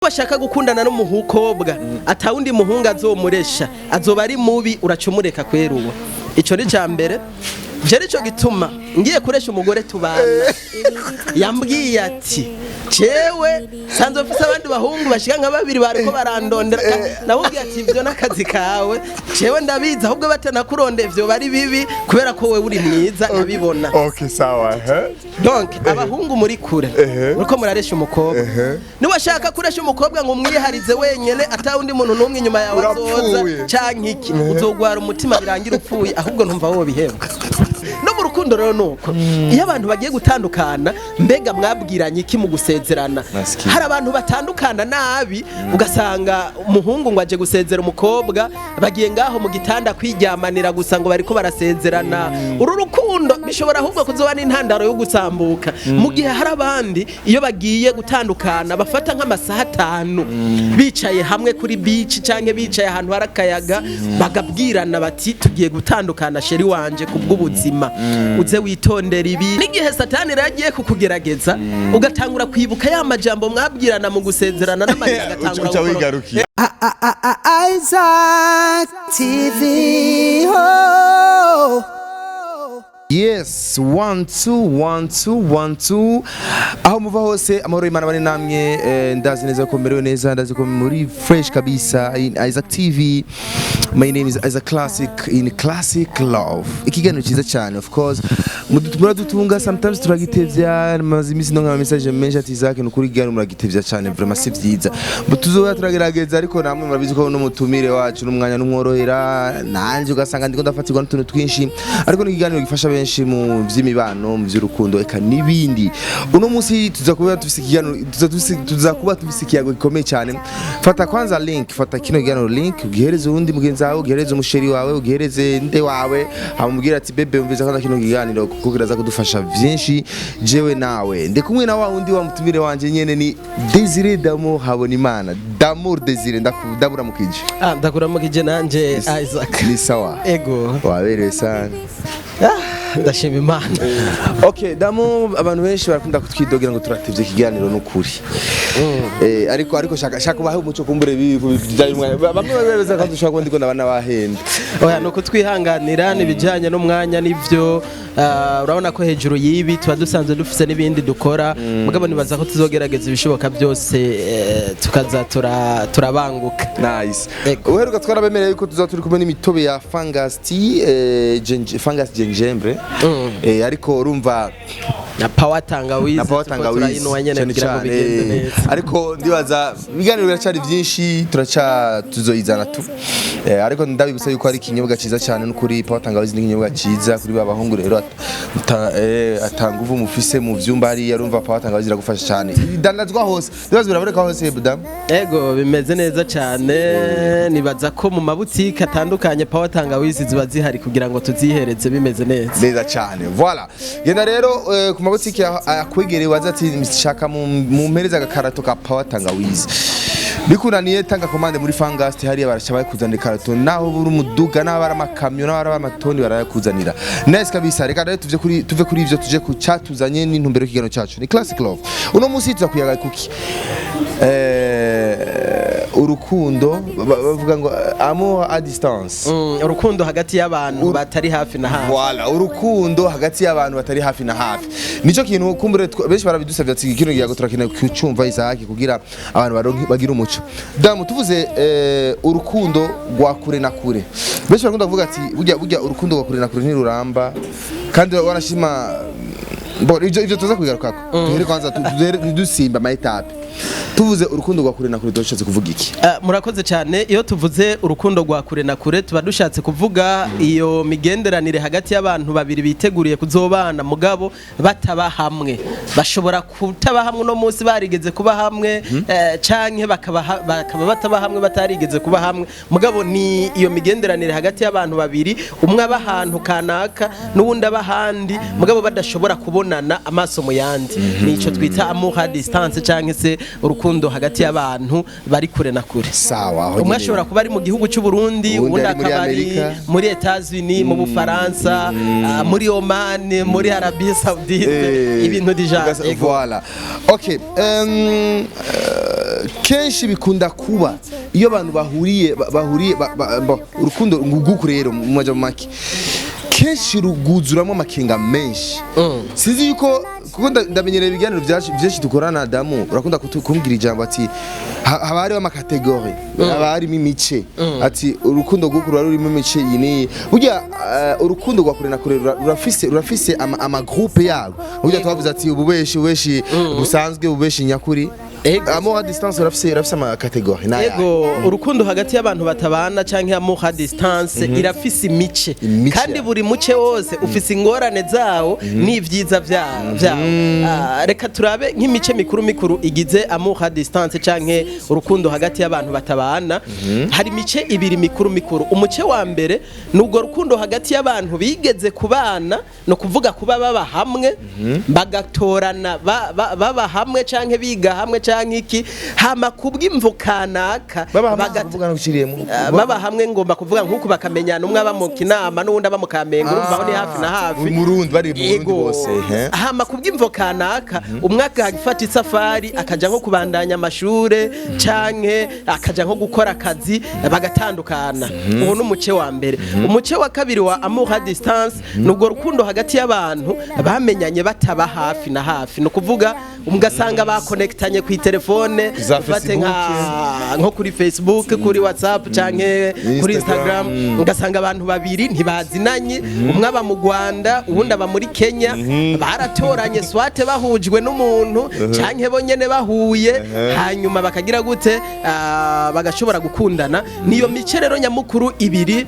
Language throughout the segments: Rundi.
Bashaka gukundana n'umukobwa atawundi muhungu azomuresha, azoba ari mubi, uracumureka kweruwa. Ico ni ca mbere. Je nico gituma ngiye kuresha umugore tubana, yambwiye ati: "Jewe sanzwe mfise abandi bahungu bashika nka babiri bariko barandondera." Namubwiye ati: "Ivyo n'akazi kawe, jewe ndabizi, ahubwo batanakurondeye ivyo bari bibi, kubera ko wewe uri mwiza, ndabibona." Okay, sawa, eh. Donc abahungu muri kure, uriko muraresha umukobwa, niwashaka kuresha umukobwa ngo umwiharize wenyene, atawundi muntu n'umwe inyuma yawe azoza Urapfuye. canke iki, uzogwara umutima birangira upfuye. Ahubwo ntumva wowe bihembwa no mu rukundo. Rero nuko iyo abantu bagiye gutandukana, mbega mwabwiranye iki mu gusezerana? Masikini. Hari abantu batandukana nabi, ugasanga umuhungu ngo aje gusezera umukobwa, bagiye ngaho mu gitanda kwiryamanira gusa, ngo bariko barasezerana. Uru rukundo bishobora ahubwo kuzoba n'intandaro yo gusambuka, mu gihe hari abandi iyo bagiye gutandukana bafata nk'amasaha 5 bicaye hamwe kuri beach canke bicaye ahantu hari akayaga, bagabwirana bati: "Tugiye gutandukana, chéri wanje, kubw'ubuzima, uze witondera ibi." N'igihe Satani rero agiye kukugerageza, ugatangura kwibuka ya majambo mwabwirana mu gusezerana, n'amarira agatangura Uca gukoroka. wigarukiye. Isaac TV. Oh. Yes, one two one two one two. Aho muva hose, amahoro y'Imana bari namwe. Ndazi neza ko merewe neza, ndazi ko muri fresh kabisa. In Isaac TV, my name is Isaac Classic in Classic Love. Ikiganiro cyiza cyane, of course. Muradutunga, sometimes turagitevya, maze iminsi ndonka message menshi ati: "Isaac, nukuri ikiganiro muragitevya cyane, vraiment si vyiza." Tuzoba turagerageza, ariko namwe murabizi ko n'umutumire wacu n'umwanya n'umworohera, nanje ugasanga ndiko ndafatirwa n'utuntu twinshi, ariko ni ikiganiro gifasha benshi mu vy'imibano, mu vy'urukundo, eka n'ibindi. Uno munsi tuza kuba dufise ikiganiro, tuza kuba dufise ikiyago gikomeye cyane. Fata kwanza link, fata kino kiganiro link, ugihereze uwundi mugenzi wawe, ugihereze umuchéri wawe, ugihereze nde wawe, hamubwira ati: "Bébé, umviza kwanza kino kiganiro, kuko kiraza kudufasha vyinshi." Jewe nawe ndi kumwe na wa wundi wa mutumire wanje nyene, ni Desire Damo Habonimana. D'amour Desire, ndaburamukije. Ah, ndakuramukije nanje, Isaac. Ni sawa? Ego. Waberewe sana. Ah, ndashima Imana. Okay, Damo, abantu benshi barakunda kutwidogera ngo turatevye ikiganiro, n'ukuri. Ariko shaka ubahe umuco, kumbure bijanye n'umwanya. Bamwe baza ko dushobora kuba ndiko ndabana bahenda. Oya, nuko twihanganira n'ibijyanye n'umwanya n'ibyo. Urabona ko hejuru y'ibi tuba dusanzwe dufise n'ibindi dukora, mugabo nibaza ko tuzogerageza ibishoboka byose, tukaza turabanguka. Nice. Ego. Uheruka twarabemereye yuko tuzoba turi kumwe n'imitobe ya Fungus tea, fungus gingembre. Ariko urumva na power tangawizi. Na power Turiko tangawizi turayinywa nyene cyane kugira ngo cyane. bigende neza. Ariko ndibaza ibiganiro biracyari byinshi, turaca tuzoyizana tu. Ariko ndabibutsa yuko ari ikinyobwa cyiza cyane n'ukuri. Power tangawizi ni ikinyobwa cyiza kuri ba bahungu rero ata nguvu mufise mu vyumba hariya, urumva power tangawizi iragufasha cyane. Idandazwa hose, ndibaza biraboneka hose, budamu. Ego, bimeze neza cyane. Nibaza ko mu mabutike atandukanye power tangawizi ziba zihari kugira ngo tuzihereze bimeze neza. Neza cyane, voilà. Genda rero ku mabutike akwegereye, waza ati: "Shaka mumpereze agakarato ka power tangawizi." Bikunaniye, tanga commande muri Fangast hariya, baraca bakuzanira ikarato, naho buri umuduga, naho ari amakamyo, naho ari amatoni, barayakuzanira. Nice kabisa. Reka rero tuve kuri ivyo, tuje ku cyatuzanye n'intumbero y'ikiganiro cyacu, ni Classic Love. Uno munsi tuza kuyaga kuki? Urukundo bavuga ngo amour à distance. Urukundo hagati y'abantu batari hafi na hafi. Voilà, urukundo hagati y'abantu batari hafi na hafi. Nico kintu kumbure benshi barabidusavye ati: "Kino gihe turakeneye kucumva, Isaac, kugira abantu bagire umuco." Damu, tuvuze urukundo rwa kure na kure, benshi barakunda kuvuga ati: "Burya urukundo rwa kure na kure ntiruramba." Kandi wanashima bo ivyo tuza kubigarukako. Duhere kwanza ntidusimba ama étapes. Tuvuze urukundo rwa kure na kure, dushatse kuvuga iki? Murakoze cyane. Iyo tuvuze urukundo rwa kure na kure, tuba dushatse kuvuga iyo migenderanire hagati y'abantu babiri biteguriye kuzobana, mugabo bataba hamwe. Bashobora kutaba hamwe uno munsi barigeze kuba hamwe, canke bakaba bataba hamwe batarigeze kuba hamwe, mugabo ni iyo migenderanire hagati y'abantu babiri, umwe aba ahantu kanaka n'uwundi aba ahandi, mugabo badashobora kubonana amaso mu yandi. Nico twita amour à distance, canke se urukundo hagati y'abantu bari kure na kure. Sawa, aho Umwe nyene. ashobora kuba ari mu gihugu cy'u Burundi, Uwundi uwundi ari muri akaba ari Amerika. muri Etats-Unis, mu Bufaransa, muri Oman, muri Arabie Saoudite, ibintu déjà. Voilà. Okay. Kenshi bikunda kuba iyo abantu bahuriye bahuriye urukundo nguku rero mu majambo make kenshi ruguzuramo amakenga menshi. Sinzi yuko kuko ndamenyereye ibiganiro byinshi dukorana na Adamu, urakunda kumbwira ijambo ati haba hariho ama catégories, haba harimo imice, ati urukundo rw'uku ruba rurimo imice iyi n'iyi. Burya urukundo rwa kure na kure rurafise ama groupe yarwo. Burya twavuze ati ububeshi busanzwe, ububeshi nyakuri. Amour à distance rurafise ama catégories n'aya? Ego, urukundo hagati y'abantu batabana canke amour à distance irafise imice. Imice. Kandi buri muce wose ufise ingorane zawo n'ivyiza vyawo. Reka turabe nk'imice mikuru mikuru igize amour à distance canke urukundo hagati y'abantu batabana. Hari imice ibiri mikuru mikuru. Umuce wa mbere ni urwo rukundo hagati y'abantu bigeze kubana, no kuvuga kuba baba hamwe, bagatorana baba hamwe canke biga hamwe canke iki, hama kubw'imvo kanaka Baba hamwe kuvuga no guciriyemo. Baba hamwe, ngomba kuvuga nk'uku bakamenyana, umwe aba mu Kinama n'uwundi aba mu Kamenge, urumva aho ni hafi na hafi. Mu Burundi, bari mu Burundi Ego. bose, he. Hama kubw'imvo kanaka umwe akafata isafari akaja nko kubandanya amashure canke akaja nko gukora akazi, bagatandukana. Uwo ni umuce wa mbere. Umuce wa kabiri wa amour à distance ni urwo rukundo hagati y'abantu bamenyanye bataba hafi na hafi, ni ukuvuga ugasanga bakonektanye ku telefone, Za ufate nko kuri Facebook, kuri WhatsApp canke kuri Instagram. Instagram, ugasanga abantu babiri ntibazinanye, umwe aba mu Rwanda, uwundi aba muri Kenya, baratoranye soit bahujwe n'umuntu canke bonyene bahuye, hanyuma bakagira gute? Bagashobora gukundana. Niyo mice rero nyamukuru ibiri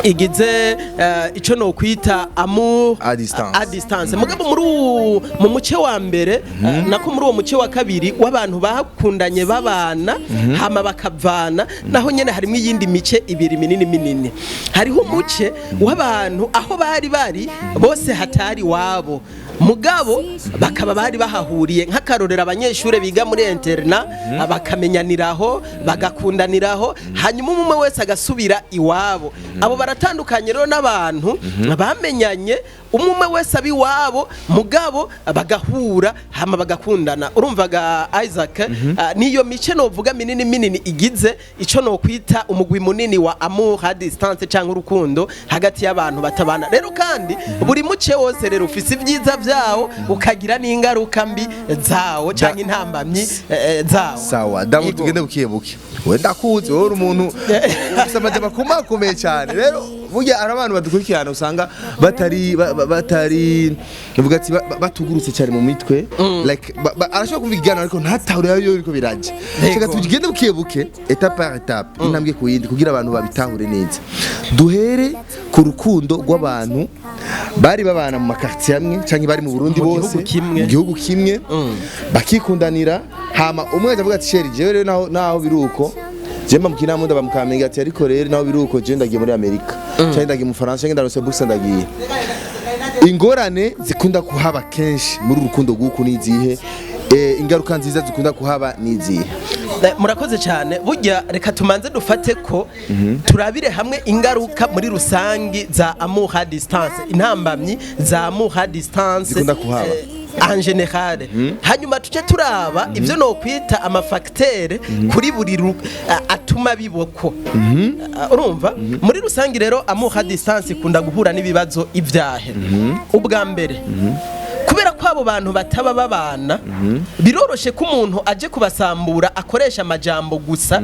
igize ico nokwita amour À distance. À distance. Mugabo mu muce wa mbere, nako muri uwo muce wa kabiri w'abantu bakundanye babana hama bakavana, naho nyene harimo iyindi mice ibiri minini minini. Hariho umuce w'abantu aho bari bari bose hatari wabo, mugabo bakaba bari bahahuriye, nk'akarorero abanyeshuri biga muri internat, bakamenyaniraho, bagakundaniraho, hanyuma umwe wese agasubira iwabo. Abo baratandukanye rero n'abantu bamenyanye umwe umwe wese aba iwabo, mugabo bagahura hama bagakundana. Urumvaga Isaac, niyo mice novuga minini minini igize ico nokwita umugwi munini wa amour à distance canke urukundo hagati y'abantu batabana. Rero kandi buri muce wose rero ufise ibyiza vyawo, ukagira n'ingaruka mbi zawo canke intambamyi zawo. Sawa Damu. Yego. Tugende bukiye buke. We ndakuzi, wowe uri umuntu ufise amajambo akomakomeye cyane. Rero burya hari abantu badukurikirana usanga batari batari uvuga ati batugurutse cyane mu mitwe, like arashobora kumva ikiganiro ariko ntatahure ayo biriko biraja. Reka tugende bukiye buke, étape par étape, intambwe ku yindi, kugira abantu babitahure neza. Duhere ku rukundo rw'abantu bari babana mu ma quartier amwe canke bari mu Burundi Mu bose gihugu kimwe. mu gihugu kimwe, bakikundanira, hama umwe aza avuga ati: "Chéri, jewe rero naho biruko je mba mu Kinama, ndaba mu Kamenge," ati: "Ariko rero naho biruko je ndagiye muri Amerika canke ndagiye mu Faransa canke ndarose bourse ndagiye." Ingorane zikunda kuhaba kenshi muri urukundo rw'uku ni izihe? Ingaruka nziza zikunda kuhaba ni izihe? Murakoze cyane. Burya reka tumanze dufate ko turabire hamwe ingaruka muri rusangi za amour à distance, intambamyi za amour à distance Zikunda kuhaba. En général, hanyuma tuce turaba ibyo nokwita ama facteurs kuri buri atuma biboko. Urumva muri rusangi rero amour à distance ikunda guhura n'ibibazo ibyahe? Ubwa mbere, kubera ko abo bantu bataba babana, biroroshe ko umuntu aje kubasambura akoresha amajambo gusa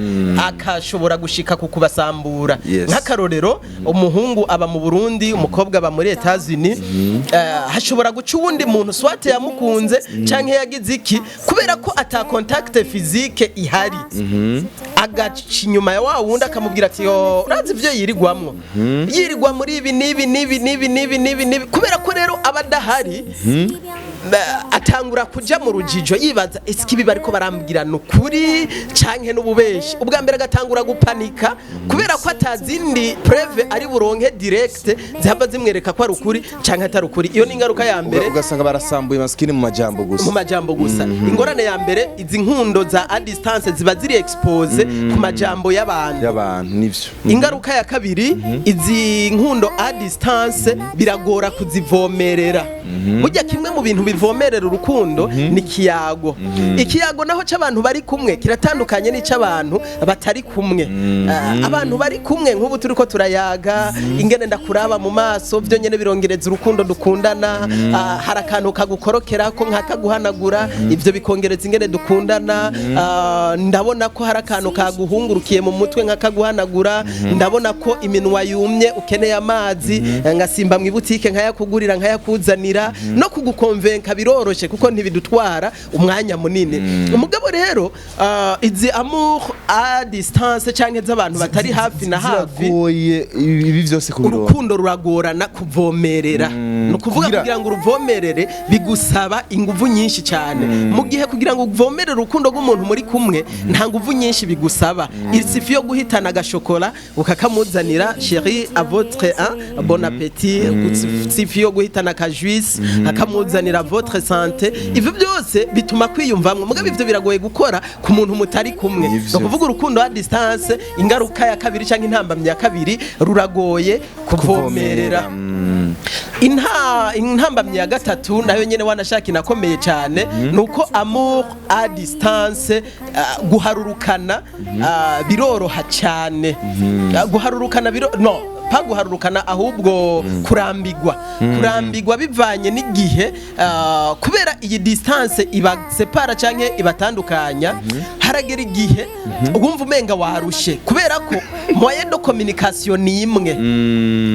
akashobora gushika ku kubasambura. Nk'akarorero, umuhungu aba mu Burundi, umukobwa aba muri Etats-Unis, hashobora guca uwundi muntu, soit yamukunze canke yagize iki, kubera ko ata contact physique ihari, agaca inyuma ya wa wundi akamubwira ati: "Yo, urazi ivyo yirigwamwo, yirirwa muri ibi n'ibi n'ibi n'ibi n'ibi n'ibi n'ibi." Kubera ko rero aba adahari, atangura kuja mu rujijo, yibaza: "Ese ibi bariko barambwira ni ukuri canke n'ububeshi?" Ubwa mbere agatangura gupanika kubera ko atazindi preuve ari buronke direct zihava zimwereka ko ari ukuri canke atari ukuri. Iyo ni ingaruka ya mbere. Ugasanga barasambuye masikini mu majambo gusa. Mu majambo gusa. Ingorane ya mbere, izi nkundo za à distance ziba ziri exposées ku majambo y'abantu. Y'abantu, nivyo. Ingaruka ya kabiri, izi nkundo à distance biragora kuzivomerera. Burya kimwe mu bintu bivomerera urukundo ni kiyago. Ikiyago naho c'abantu bari kumwe kiratandukanye n'ic'abantu batari kumwe. Abantu bari kumwe, nk'ubu turiko turayaga, ingene ndakuraba mu maso byo nyene birongereza urukundo dukundana. Hari akantu kagukorokerako nkakaguhanagura, ivyo bikongereza ingene dukundana. Ndabona ko hari akantu kaguhungurukiye mu mutwe nkakaguhanagura, ndabona ko iminwa yumye ukeneye amazi, ngasimba mu ibutike nkayakugurira, nkayakuzanira. No kugukonvenka biroroshe kuko ntibidutwara umwanya munini. Umugabo rero, izi amour à distance canke z'abantu batari hafi na hafi, Ziragoye ibi vyose kubironka. Urukundo ruragorana kuvomerera. Ni ukuvuga kugira ngo uruvomerere bigusaba inguvu nyinshi cyane, mu gihe kugira ngo uvomerere urukundo rw'umuntu muri kumwe nta nguvu nyinshi bigusaba. Il suffit yo guhitana agashokora ukakamuzanira: "Chéri, à votre, hein, bon appétit." Il suffit yo guhitana akajuice akamuzanira: "Votre santé." Ivyo byose bituma kwiyumvamwo, mugabo ivyo biragoye gukora ku muntu mutari kumwe. Nivyo. Ni ukuvuga urukundo à distance, ingaruka ya kabiri cyangwa intambamyi ya kabiri, ruragoye kuvomerera. Intambamyi ya gatatu nayo nyene wanashaka inakomeye cyane, nuko amour à distance, guharurukana, biroroha cyane. Guharurukana biro no pa guharurukana, ahubwo kurambigwa bivanye n'igihe, kubera iyi distance ibasepara canke ibatandukanya. Haragera igihe wumva umenga warushe kubera ko moyen de communication ni imwe.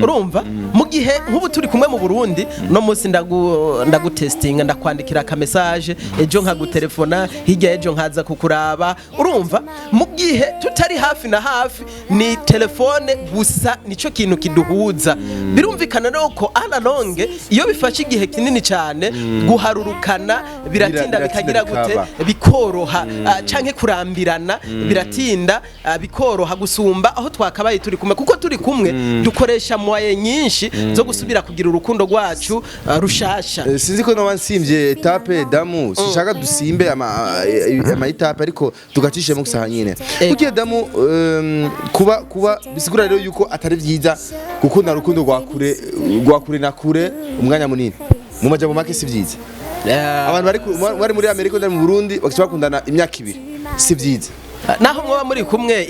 Urumva, mu gihe nk'ubu turi kumwe mu Burundi, no munsi ndagutestinga, ndakwandikira aka message, ejo nkagutelefona, hirya ejo nkaza kukuraba. Urumva, mu gihe tutari hafi na hafi, ni telefone gusa nico kintu kiduhuza. Birumvikana rero ko à la longue, iyo bifashe igihe kinini cyane, guharurukana biratinda, Biratinda, bikagira gute? Bikaba. Bikoroha, canke kurambirana biratinda, bikoroha gusumba aho twakabaye turi kumwe, kuko turi kumwe dukoresha moyens nyinshi zo gusubira kugira urukundo rwacu rushasha. Sinzi ko noba nsimvye étape, damu sinshaka dusimbe ama étapes, ariko tugacishemo gusa nyine. Kuki damu, kuba bisigura rero yuko atari vyiza gukunda urukundo rwa kure na kure umwanya munini? Mu majambo make, si vyiza. Abantu bari muri Amerika, bari mu Burundi, bagaca bakundana imyaka 2, si vyiza. Naho mwaba muri kumwe,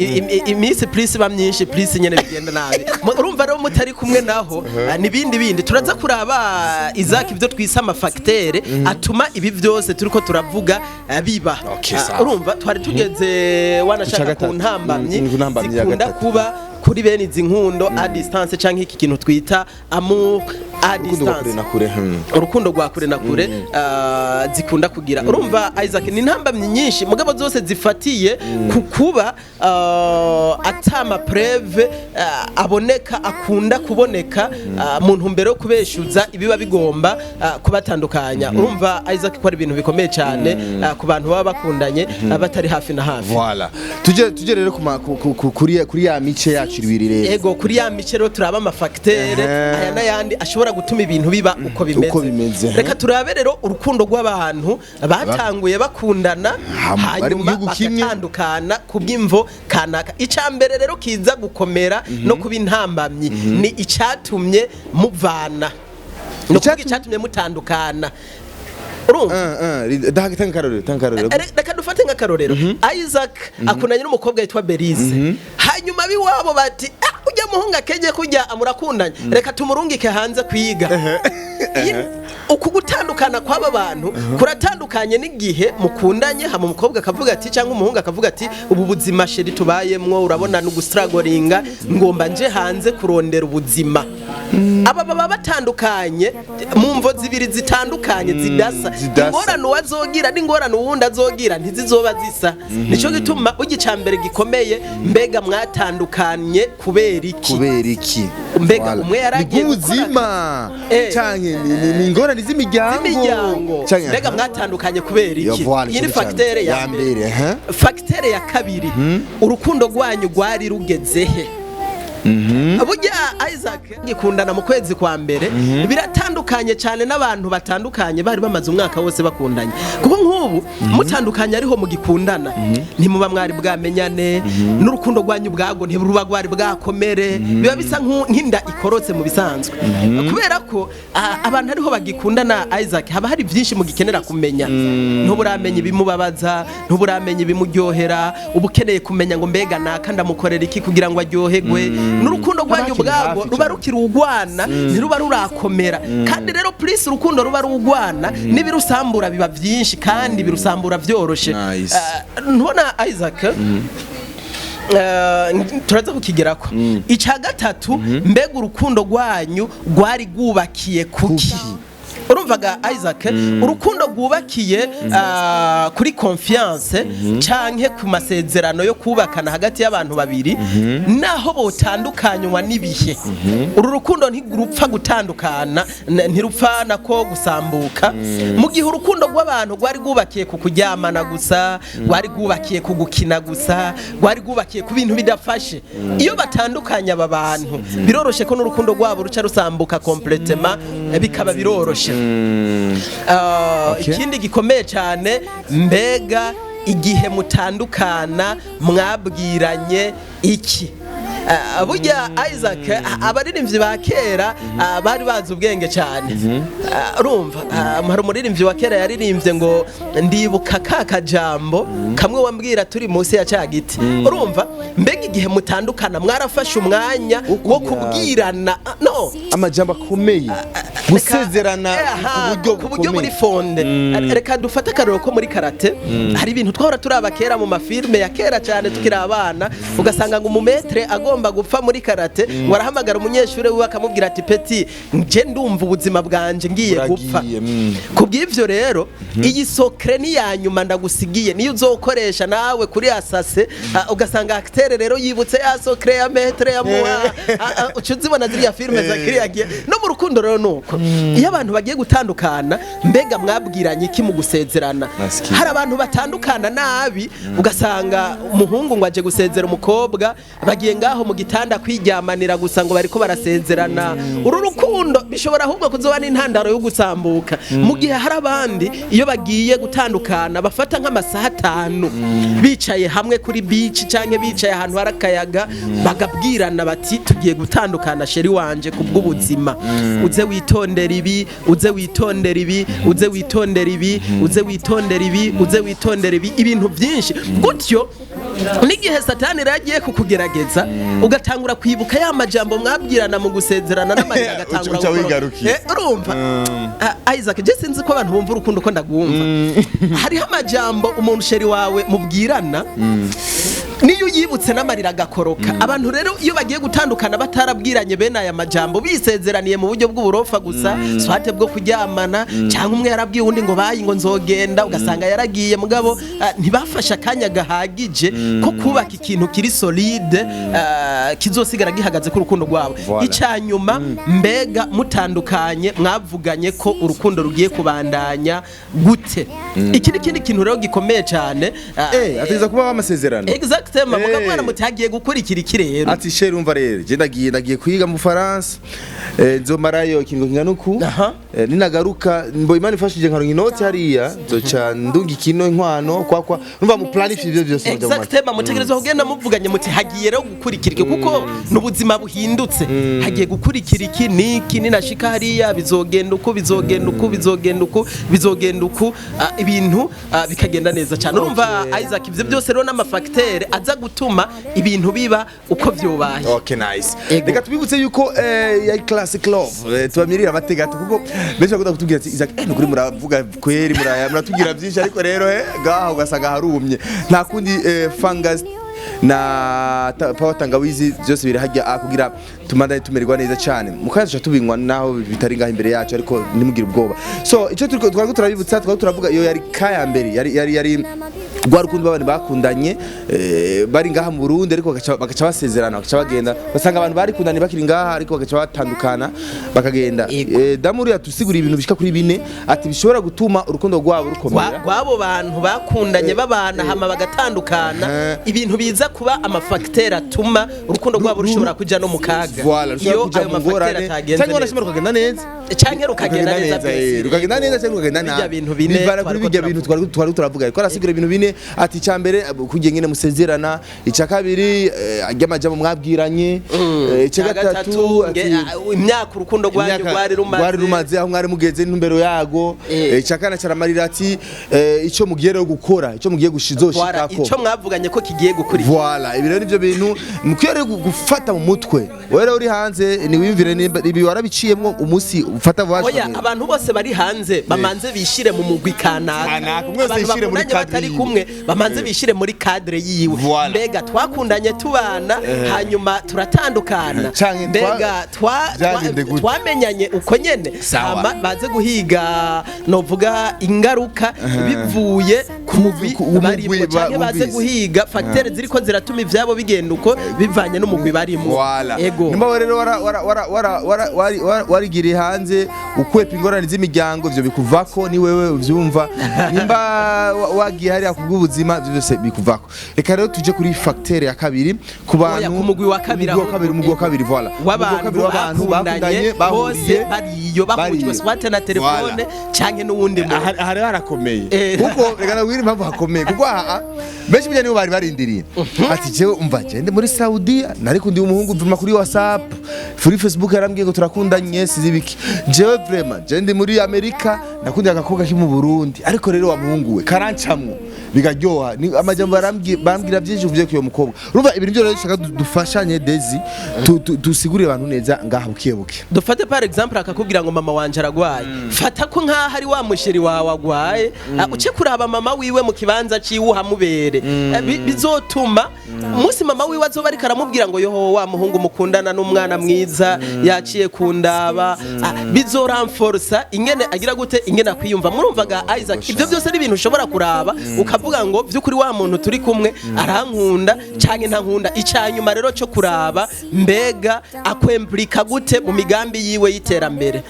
iminsi plus iba myinshi, plus nyene bigenda nabi. Urumva rero, mutari kumwe naho, nibindi bindi turaza kuraba, Isaac, ibyo twise amafacteurs atuma ibi byose turiko turavuga biba. Okay, sawa. Urumva, twari tugeze wanashaka Ku ca ku gatatu. ntambamyi Ku ntambamyi ya zikunda gatatu. kuba kuri bene izi nkundo à distance canke iki kintu twita amour à Urukundo rwa kure distance, na kure. Urukundo rwa kure na kure, zikunda kugira. Urumva Isaac, ni intambamyi nyinshi, mugabo zose zifatiye ku kuba atama preuves aboneka, akunda kuboneka, mu ntumbero yo kubeshuza ibiba bigomba kubatandukanya. Urumva Isaac, ko ari ibintu bikomeye cyane ku bantu baba bakundanye batari hafi na hafi. Voilà, tuje rero ku ma- ku- ku- ku- kuri ya mice yacu ibiri rero. Ego, kuri ya mice rero turaba amafacteurs aya n'ayandi ashobora gutuma ibintu biba uko bimeze. Uko bimeze, Reka turabe rero urukundo rw'abantu batanguye bakundana, Bari mu hanyuma gihugu kimwe. bagatandukana ku bw'imvo kanaka. Icya mbere rero kiza gukomera no kuba intambamyi ni icyatumye muvana, ni ukuvuga icyatumye mutandukana. Urumva? Tanga akarorero, tanga akarorero. Reka dufate nk'akarorero. Isaac akundanye n'umukobwa yitwa Berize, hanyuma abiwabo bati: "Ah, ujya muhungu akenye kujya murakundanye, reka tumurungike hanze kwiga." Uku gutandukana kw'aba bantu kuratandukanye n'igihe mukundanye, hama umukobwa akavuga ati, cyangwa umuhungu akavuga ati: "Ubu buzima chéri tubayemwo, urabona ni ugusitaragoringa, ngomba nje hanze kurondera ubuzima." Aba baba batandukanye mu mvo zibiri zitandukanye, zidasa. Zidasa. Ingorane uwazogira n'ingorane uwundi azogira ntizizoba zisa. Nico gituma ugica mbere gikomeye: mbega mwatandukanye kubera iki? Kubera iki? Mbega Voilà. umwe yaragiye Ni bw'ubuzima canke ni ingorane z'imiryango? Z'imiryango. Mbega mwatandukanye kubera Ya, iki? voilà, Iyi ni ico cyane. facteur ya Ya mbere. mbere, Facteur ya kabiri: urukundo rwanyu rwari rugeze he? Burya Isaac, gikundana mu kwezi kwa mbere biratandukanye cyane n'abantu batandukanye bari bamaze umwaka wose bakundanye, kuko nk'ubu mutandukanye ariho mugikundana, ntimuba mwari bwamenyane, n'urukundo rwanyu ubwago ntiruba rwari bwakomere. Biba bisa nk'inda ikorotse mu bisanzwe, kubera ko abantu ariho bagikundana, Isaac, haba hari byinshi mugikenera kumenya. Ntuburamenya ibimubabaza, ntuburamenya ibimuryohera. Uba ukeneye kumenya ngo: mbega naka ndamukorera iki kugira ngo aryoherwe? N'urukundo rwanyu Haba hakiri ubwabwo hafi ruba cyane. rukiri urwana, ntiruba rurakomera. Kandi rero plus urukundo ruba rugwana, n'ibirusambura biba byinshi kandi birusambura byoroshe. Nice. Ntubona Isaac, turaza kukigerako. Icya gatatu, mbega urukundo rwanyu rwari rwubakiye kuki? Urumvaga Isaac, urukundo rwubakiye kuri confiance canke ku masezerano yo kubakana hagati y'abantu babiri, naho botandukanywa n'ibihe, uru rukundo ntirupfa gutandukana, ntirupfa nako gusambuka. Mu gihe urukundo rw'abantu rwari rwubakiye ku kuryamana gusa, rwari rwubakiye ku gukina gusa, rwari rwubakiye ku bintu bidafashe, iyo batandukanye aba bantu, biroroshe ko n'urukundo rwabo ruca rusambuka complètement, bikaba biroroshe. Ikindi gikomeye cyane, mbega igihe mutandukana mwabwiranye iki? Burya Isaac, abaririmbyi ba kera bari bazi ubwenge cyane. Urumva, hari umuririmbyi wa kera yaririmbye ngo: "Ndibuka ka kajambo kamwe wambwira turi munsi ya cya giti." Urumva, mbega igihe mutandukana mwarafashe umwanya wo kubwirana? No Amajambo akomeye, gusezerana Aha, ku buryo ku buryo muri bukomeye. Fondé, reka dufate akarorero ko muri karate. Hari ibintu twahora turaba kera mu mafilme ya kera cyane tukiri abana, ugasanga ngo umumaître agomba gupfa muri karate, ngo arahamagara umunyeshuri wiwe akamubwira ati: "Petit, nje ndumva ubuzima bwanje ngiye gupfa." Buragiye. Kubw'ivyo rero, iyi secret ni ya nyuma ndagusigiye, niyo uzokoresha nawe kuri asase. Ugasanga acteur rero yibutse ya secret ya maître yamuha. Uca uzibona ziriya filme za kiriya gihe. No mu rukundo rero nuko, iyo abantu bagiye gutandukana, mbega mwabwiranye iki mu gusezerana? Nasikiye. Hari abantu batandukana nabi, ugasanga umuhungu ngo aje gusezera umukobwa, bagiye ngaho mu gitanda kwiryamanira gusa, ngo bariko barasezerana. Uru rukundo bishobora ahubwo kuzoba n'intandaro yo gusambuka. Mu gihe hari abandi iyo bagiye gutandukana bafata nk'amasaha 5 bicaye hamwe kuri beach canke bicaye ahantu hari akayaga, bagabwirana bati: "Tugiye gutandukana, chéri wanje, kubw'ubuzima. Uze witondera ibi, uze witondera ibi, uze witondera ibi, uze witondera ibi, uze witondera ibi." Ibintu byinshi gutyo. N'igihe Satani rero agiye kukugerageza, ugatangura kwibuka ya majambo mwabwirana mu gusezerana, n'amarira agatangura Uca gukoroka. wigarukiye. Urumva, Isaac, je sinzi ko abantu bumva urukundo ko ndagwumva. Hariho amajambo umuntu chéri wawe mubwirana, niyo uyibutse n'amarira agakoroka. Abantu rero iyo bagiye gutandukana batarabwiranye bene aya majambo, bisezeraniye mu buryo bw'uburofa gusa, soit bwo kuryamana, cyangwa umwe yarabwiye undi ngo bayi, ngo nzogenda, ugasanga yaragiye, mugabo ntibafashe akanya gahagije ko kubaka ikintu kiri solide, kizosigara gihagaze ku rukundo rwabo. Voilà. Icya nyuma, mbega mutandukanye mwavuganye ko urukundo rugiye kubandanya gute? Iki ni ikindi kintu rero gikomeye cyane. Ategeza kuba amasezerano. Exactement. Mukabwana muti: "Hagiye gukurikira iki rero?" Ati: "Chéri, umva rero, je ndagiye kwiga mu Faransa, nzomarayo ikintu kingana uku. Ninagaruka mbo Imana ifashije nkaronka inoti hariya, nzoca ndunga ikino inkwano kwakwa." Umva, mu planify ivyo byose muja mu matwi. Exactement. Mutegerezwa kugenda muvuganye muti: "Hagiye rero gukurikira iki?" Kuko n'ubuzima buhindutse. Hagiye gukurikira iki niki? Ninashika hariya bizogenda uku, bizogenda uku, bizogenda uku, bizogenda uku. Ibintu bikagenda neza cyane. Urumva Isaac, ivyo byose rero n'amafacteurs aza gutuma ibintu biba uko vyobaye. Okay, nice. Ego. Reka tubibutse yuko yari Classic Love. Tubamirira amateka kuko benshi bakunda kutubwira ati: "Isaac, nukuri muravuga kweri, muratubwira byinshi, ariko rero gaho ugasanga harumye." Nta kundi, fungus na power tangawizi byose biri hajya kugira tumandane tumererwa neza cyane. Mukaza tubinywa naho bitari ngaho imbere yacu, ariko ntimugire ubwoba. So icyo turiko twari turabibutsa, twari turavuga iyo yari kaya mbere yari Rwa rukundo abantu bakundanye bari ngaha mu Burundi, ariko bagaca basezerana, bagaca bagenda, basanga abantu barikundanye bakiri ngaha, ariko bagaca batandukana bakagenda. Yego. Damuri yatusiguriye ibintu bishika kuri bine, ati bishobora gutuma urukundo rwabo rukomera. Rw'abo bantu bakundanye babana hama bagatandukana, ibintu biza kuba ama facteurs atuma urukundo rwabo rushobora kuja no mu kaga Voilà, rushobora iyo kuja ayo mu ma facteurs ngorane atagenze cyangwa neza. wanashima rukagenda neza. Canke rukagenda neza. Rukagenda neza cyangwa rukagenda Bijya nabi. bintu bine Bivana kuri twariko bijya bintu twari turavuga, ariko arasigura ibintu bine, ati icya mbere, kugira ngene musezerana; icya kabiri, ry'amajambo mwabwiranye; icya gatatu, ati imyaka urukundo rwanyu imyaka rwari rumaze. Rwari rumaze, aho mwari mugeze n'intumbero yago. Icya kane, caramarira ati icyo mugiye rero gukora, icyo mugiye Voilà, gushizoshikako. ico mwavuganye ko kigiye gukurikira. Voilà, ibi rero nivyo bintu mukwiye rero gufata mu mutwe. Wowe rero uri hanze, niwiyumvire nimba ibi warabiciyemwo umunsi ufata vuba. Oya, abantu bose bari hanze bamanze bishire mu mugwi kanaka. Kanaka, umwe wese Abantu yishire muri bakundanye cadre batari yiwe. kumwe bamanze bishire muri cadre yiwe. Voilà. Mbega twakundanye tubana, hanyuma turatandukana? Canke Mbega vyagenze gute? twamenyanye uko nyene? Sawa. Hama baze guhiga novuga ingaruka bivuye ku mugwi ku mugwi barimo, canke baze bumvise. guhiga facteurs ziriko ziratuma ivyabo bigenda uko bivanye n'umugwi barimo. Voilà. Ego. Nimba wewe rero wara wara wara wara wara wari warigiriye hanze, ukwepa ingorane z'imiryango, ivyo bikuvako, ni wewe uvyumva. Nimba wagiye hariya kubw'ubuzima, ivyo byose bikuvako. Reka rero tuje kuri facteur ya kabiri ku bantu Oya, ku mugwi wa kabiri. Umugwi wa kabiri, umugwi wa kabiri, voilà. Umugwi wa W'abantu kabiri w'abantu bakundanye bose bahuriye bariyo, bahujwe bariyo. soit na telefone canke n'uwundi muntu. Aha rero harakomeye, kuko reka nabwire impamvu hakomeye, kuko aha benshi burya nibo bari barindiriye, ati jewe umva, je ndi muri Saudiya, nari kundi umuhungu mvuma kuri WhatsApp, kuri Facebook, yarambwiye ngo turakundanye, sizi biki. Jewe vraiment, je ndi muri Amerika, nakundiye agakobwa ki mu Burundi, ariko rero wa muhungu we karancamwo bikaryoha. Ni amajambo barambwira byinshi uvuye ku iyo mukobwa. Urumva ibintu byo rero dushaka dufashanye Dezi, dusigurire abantu neza ngaha buke buke. Dufate par exemple akakubwira ngo mama wanje aragwaye, fata ko nkaho ari wa mu chéri wawe agwaye. Uce kuraba mama wiwe mu kibanza ciwe uhamubere. Bizotuma umunsi mama wiwe azoba ariko aramubwira ngo yoho, wa muhungu mukundana n'umwana mwiza yaciye kundaba, bizoramforsa ingene agira gute, ingene akwiyumva. Murumvaga Isaac, ibyo byose ari ibintu ushobora kuraba ukavuga ngo by'ukuri wa muntu turi kumwe arankunda canke ntankunda. Icanyuma rero cyo kuraba, mbega akwemplika gute mu migambi yiwe y'iterambere?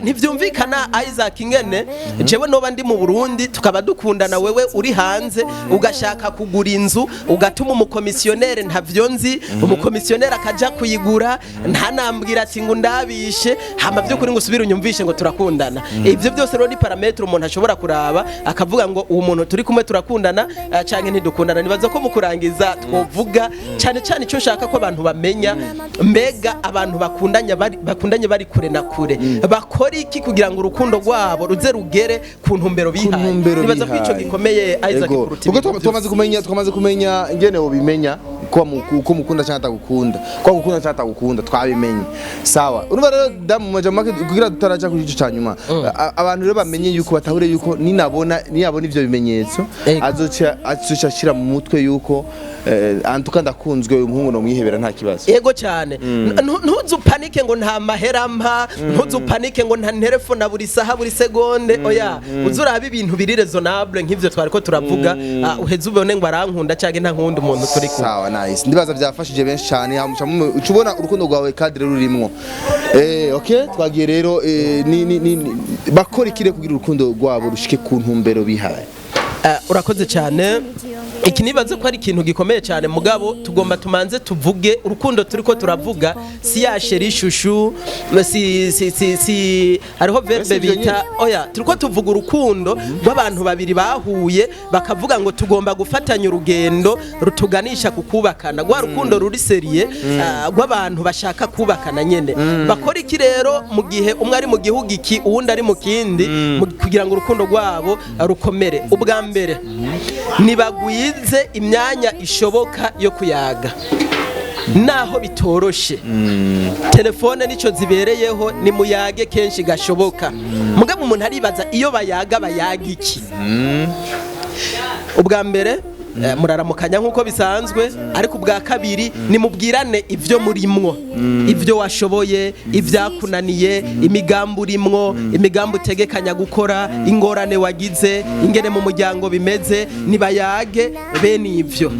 Ntivyumvikana Isaac ingene jewe noba ndi mu Burundi tukaba dukundana, wewe uri hanze ugashaka kugura inzu, ugatuma umukomisiyonere, ntavyo nzi, umukomisiyonere akaja kuyigura ntanambwira ati ngo ndabishe, hama by'ukuri ngo usubire unyumvishe ngo turakundana. Ibyo byose rero ni paramètre umuntu ashobora kuraba akavuga ngo uwo muntu turi kumwe turakundana canke ntidukundana. Nibaza ko mu kurangiza twovuga cyane cyane icyo nshaka ko abantu bamenya: mbega abantu bakundanye bari kure na kure bakora iki kugira ngo urukundo rwabo ruze rugere ku ntumbero bihaye? Ntumbero Nibaza ko ico bihaye. gikomeye, Isaac, Ego. kuruta Kuko ibintu byose. twamaze kumenya ingene wobimenya ko mukunda cyangwa atagukunda, ko agukunda cyangwa atagukunda, twabimenye. Sawa, urumva rero damu majambo make kugira tutaraja kuri ico canyuma, abantu rero bamenye yuko batahure yuko ninabona niyabona ivyo bimenyetso, Ego. azoca ashira mu mutwe yuko antuka ndakunzwe, uyu muhungu no mwihebera nta kibazo. Ego cyane. Ntuzupanike ngo nta mahera mpa, ntuzupanike ngo nta telefone buri saha buri segonde. Oya, uzuraba ibintu biri raisonnable nk'ivyo twariko turavuga, uheze ubone ngo arankunda cyangwa ntankunda umuntu turi kumwe. Sawa, nice. Ndibaza byafashije benshi cyane. Uca ubona urukundo rwawe cadre rurimwo. Okay, twagiye rero, ni bakora ikire kugira urukundo rwabo rushike ku ntumbero bihaye? Urakoze cyane. Iki nibaze ko ari ikintu gikomeye cyane, mugabo tugomba tumanze tuvuge urukundo turiko turavuga si ya chéri chouchou, si hariho verbe Ese ivyo bita, oya, turiko tuvuga urukundo rw'abantu babiri bahuye bakavuga ngo tugomba gufatanya urugendo rutuganisha ku kubakana, rwa rukundo ruri sérieux, rw'abantu bashaka kubakana nyene. Bakora iki rero mu gihe umwe ari mu gihugu iki, uwundi ari mu kindi, kugira ngo urukundo rwabo rukomere? Ubwa mbere, nibagwize imyanya ishoboka yo kuyaga naho bitoroshe. Telefone nico zibereyeho, ni muyage kenshi gashoboka. Mugabo umuntu aribaza iyo bayaga bayaga iki? Ubwa mbere muraramukanya nk'uko bisanzwe, ariko ubwa kabiri nimubwirane ibyo murimwo, ibyo washoboye, ibyakunaniye, imigambi urimwo, imigambi utegekanya gukora, ingorane wagize, ingene mu muryango bimeze. Nibayage bene ivyo.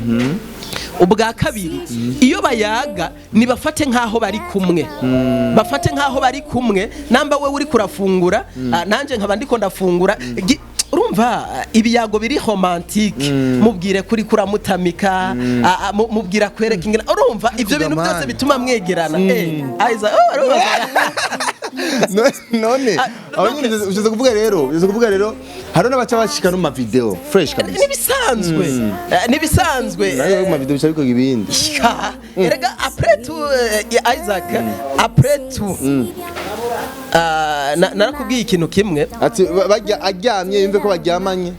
Ubwa kabiri, iyo bayaga, nibafate nk'aho bari kumwe, bafate nk'aho bari kumwe. Namba we uri kurafungura, nanje nkaba ndiko ndafungura. Urumva, ibiyago biri romantique, mubwire kuri kuramutamika, mubwira kwereka ingene urumva ivyo bintu byose Gamani. bituma mwegerana. Aiza, oh, urumva. None aho nyine ugeze kuvuga rero hari n'abaca bashika no mu ma video fresh kabisa. Nibisanzwe. Nibisanzwe. Nayo mu ma video bica bikorwa ibindi. Ya, erega après tout, Isaac, après tout, narakubwiye ikintu kimwe. Ati barya aryamye yumve ko baryamanye.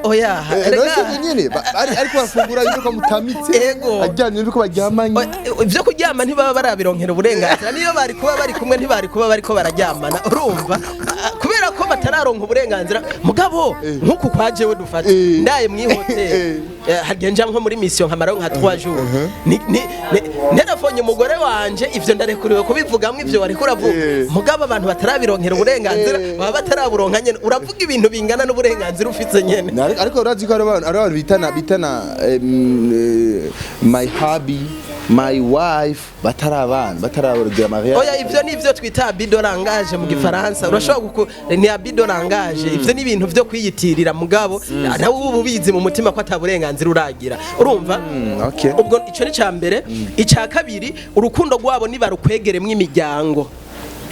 Oya. None se nyine ariko barafungura yumve ko mutamitse. Ego. Aryamye yumve ko baryamanye. Oya, ibyo kuryama ntibaba barabironkera uburenganzira. Niyo bari kuba bari kumwe, ntibari kuba bariko bararyamana. Urumva, kubera ko batararonka uburenganzira. Mugabo nk'uku kwa jewe dufate, ndaye mw'ihoteli, hagiye nja nko muri mission nkamarayo nka 3 jours, nerafonye umugore wanje, ivyo ndarekuriwe kubivugamwo ivyo wariko uravuga. Mugabo abantu batarabironkera uburenganzira, baba bataraburonka nyene, uravuga ibintu bingana n'uburenganzira ufise nyene. Ariko urazi ko hari abantu bitana my hubby, my wife, batari abana, bataragira mariage. Oya, ivyo ni ivyo twita abus de langage mu gifaransa. Urashobora ni abus de langage. Ivyo ni ibintu vyo kwiyitirira, mugabo nawe uba ubizi mu mutima ko ata burenganzira uragira. Urumva? Okay. Ubwo ico ni ca mbere. Ica kabiri, urukundo rwabo nibarukwegeremwo imiryango,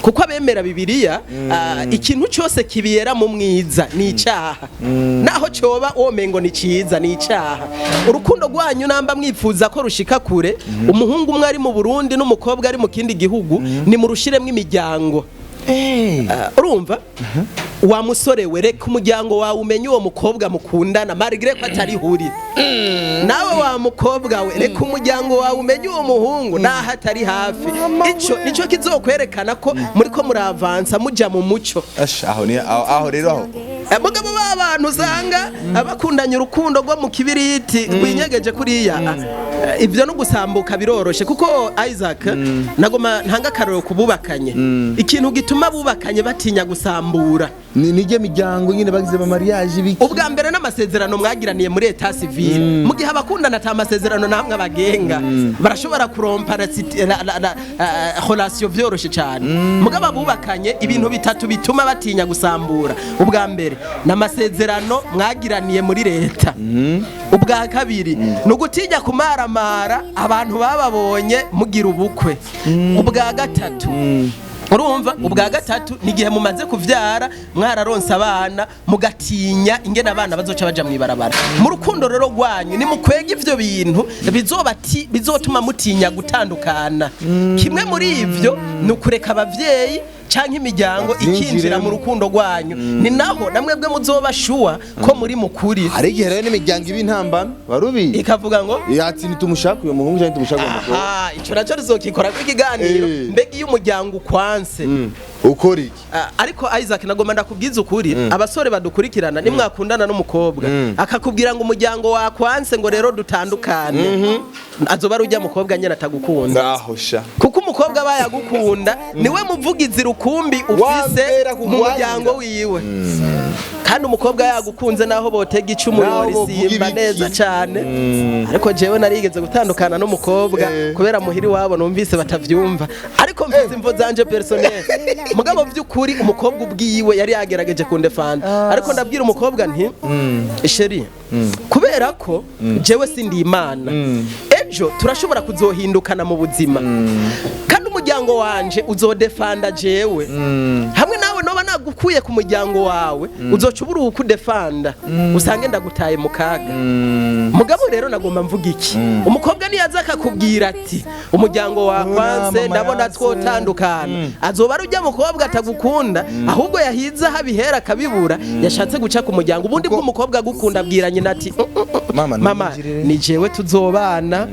kuko abemera Bibiliya, ikintu cyose kibiyera mu mwiza ni icyaha, naho cyoba womengo ni cyiza, ni icyaha. Urukundo rwanyu, namba mwifuza ko rushika kure, umuhungu umwe ari mu Burundi n'umukobwa ari mu kindi gihugu, ni murushiremwo imiryango. Urumva, wa musore we, reka umuryango wawe umenye uwo mukobwa mukundana, malgré ko atari huri. Nawe wa mukobwa we, reka umuryango wawe umenye uwo muhungu naho atari hafi. Ico nico kizokwerekana ko muriko muravansa muja mu muco. Ash, aho ni aho rero aho. Mugabo b'abantu usanga abakundanye urukundo rwo mu kibiriti rwinyegeje kuriya, ibyo no gusambuka biroroshe. Kuko Isaac, nagoma ntanga akarorero ku bubakanye, ikintu gituma bubakanye batinya gusambura Ni nijye miryango nyine bagize ama mariage biki. Ubwa mbere n'amasezerano mwagiraniye muri état civil. Mu gihe abakundana ata masezerano namwe abagenga, barashobora kurompa la relation vyoroshe cyane. Mugabo abubakanye, ibintu bitatu bituma batinya gusambura: ubwa mbere n'amasezerano mwagiraniye muri leta, ubwa kabiri ni ugutinya kumaramara abantu bababonye mugira ubukwe, ubwa gatatu, urumva, ubwa gatatu ni igihe mumaze kuvyara, mwararonse abana, mugatinya ingene abana bazoca baja mw'ibarabara. Mu rukundo rero rwanyu nimukwega ivyo bintu bizotuma mutinya gutandukana. Kimwe muri ivyo ni ukureka abavyeyi canke imiryango ikinjira mu rukundo rwanyu. Ni naho namwebwe muzoba sure ko muri mukuri. Hari igihe rero n'imiryango iba intambamyi, warubizi? Ikavuga ngo Ati ntitumushaka uyu muhungu cyangwa ntitumushaka uyu mukobwa. Aha, ico naco rizokikorako ikiganiro. Mbega iyo umuryango ukwanse, Ukora iki? Ariko Isaac, nagomba ndakubwiza ukuri, abasore badukurikirana, nimwakundana n'umukobwa akakubwira ngo umuryango wakwanse, ngo rero dutandukane, azoba ari ujya mukobwa nyene atagukunda. Ngaho sha. Kuko umukobwa aba yagukunda, niwe muvugizi rukumbi ufise Wambera mu kugwanira. muryango wiwe. Kandi umukobwa yagukunze, naho botega icumu, Naho bovuga yorisimba ibiki. neza cane. Ariko jewe narigeze gutandukana n'umukobwa kubera muhiri wabo numvise batavyumva, ariko mfise imvo zanje personnel. Mugabo vy'ukuri umukobwa ubwiwe yari yagerageje kundefanda, ariko ndabwira umukobwa nti: "Chérie, kubera ko jewe sindi Imana, ejo turashobora kuzohindukana mu buzima, kandi umuryango wanje uzodefanda jewe hamwe nawe. Noba nagukuye ku muryango wawe, uzoca ubura uwukudefanda, usange ndagutaye mu kaga." Mugabo rero nagomba mvuga iki: umukobwa niyaza akakubwira ati umuryango wakwanse, mama ndabona yanse. twotandukana, azoba ari ujya mukobwa atagukunda, ahubwo yahize aho abihera akabibura, yashatse guca ku muryango. Ubundi bw'umukobwa agukunda abwira nyina ati: Mama, Mama, ntunyinjirire." ni jewe tuzobana."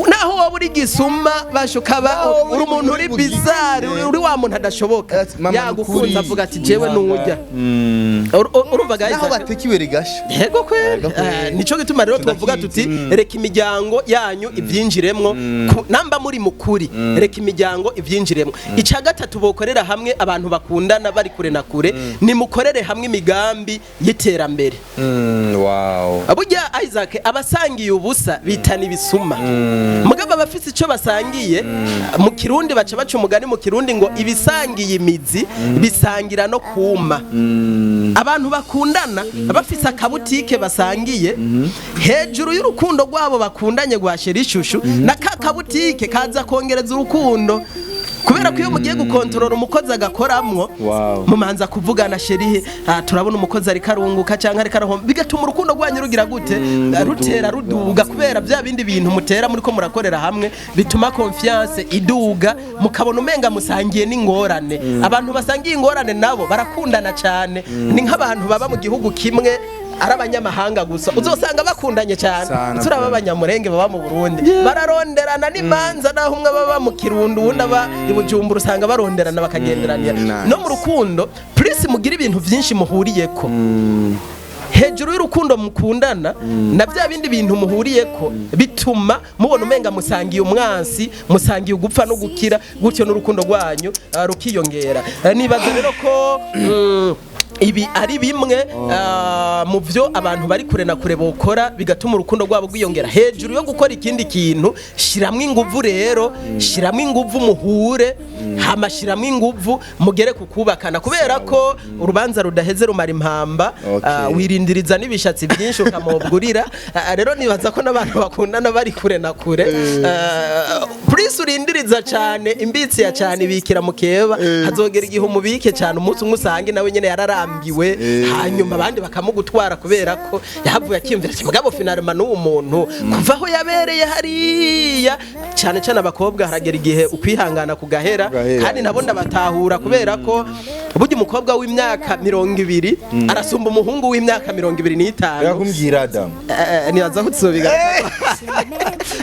Naho woba uri gisuma bashuka ba Naho woba uri umuntu uri uri bizarre, uri wa muntu adashoboka, Ati, mama, yagukunze nukuri. avuga ati jewe nujya. Urumva guys, Naho batekiwe rigasha. Yego kweli. Yego kweli. Nico gituma rero twavuga tuti reka imiryango yanyu ibyinjiremwo. Namba muri mukuri, reka imiryango ibyinjiremwo. Icya gatatu bokorera hamwe abantu bakundana bari kure na kure, nimukorere hamwe imigambi y'iterambere. Wow. Burya Isaac, abasangiye ubusa bitana ibisuma, mugabo abafise icyo basangiye, mu Kirundi baca baca umugani mu Kirundi ngo ibisangiye imizi bisangira no kuma. Abantu bakundana bafise akabutike basangiye, hejuru y'urukundo rwabo bakundanye rwa chéri chouchou, na ka kabutike kaza kongereza urukundo, kubera ko iyo mugiye gukontorora umukozi agakoramwo, mumanza kuvugana: chéri, turabona umukozi ariko arunguka cyangwa ariko arahomba, bigatuma urukundo rwanyu rugira gute? Rutera ruduga, kubera bya bindi bintu mutera muri ko murakorera hamwe bituma confiance iduga, mukabona umenga musangiye n'ingorane. Abantu basangiye ingorane nabo barakundana cyane. Ni nk'abantu baba mu gihugu kimwe ari abanyamahanga gusa, uzosanga bakundanye cyane. Sana. Turaba abanyamurenge baba mu Burundi bararonderana n'imanza, naho umwe baba mu Kirundo uwundi aba i Bujumbura, usanga baronderana bakagenderanira. Nice. No mu rukundo, plus mugira ibintu byinshi muhuriyeko hejuru y'urukundo mukundana, na bya bindi bintu muhuriyeko bituma mubona umenga musangiye umwansi, musangiye ugupfa no gukira, gutyo n'urukundo rwanyu rukiyongera. Nibaza rero ko ibi ari bimwe mu byo abantu bari kure na kure bokora bigatuma urukundo rwabo rwiyongera. Hejuru yo gukora ikindi kintu, shiramwo inguvu rero, shiramwo inguvu muhure, hama shiramwo inguvu mugere ku kubakana, kubera ko urubanza rudaheze rumara impamba. Wirindiriza n'ibishatsi byinshi ukamubwurira. Rero nibaza ko n'abantu bakundana bari kure na kure, plus urindiriza cyane, imbitsi ya cyane ibikira mu keba, hazogera igihe umubike cyane, umunsi umwe usange nawe nyene yararambiwe, hanyuma abandi bakamugutwara, kubera ko yahavuye akiyumvira ati mugabo finalement n'uwo muntu kuva aho yabereye hariya. Cyane cyane abakobwa, haragera igihe ukwihangana kugahera. Kugahera. Kandi nabo ndabatahura, kubera ko burya umukobwa w'imyaka 20 arasumba umuhungu w'imyaka 25. Yakumbwira Adam. Nibaza ko tuzobigaruka.